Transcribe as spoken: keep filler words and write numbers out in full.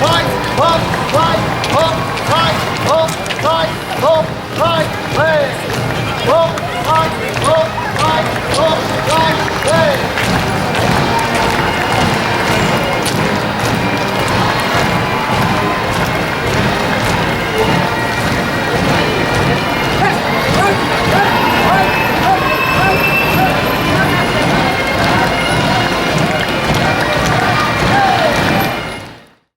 Right, hop, right, hop, right, hop, right, hop, right, hey. Hop, right, hop, right, hop, right, hey.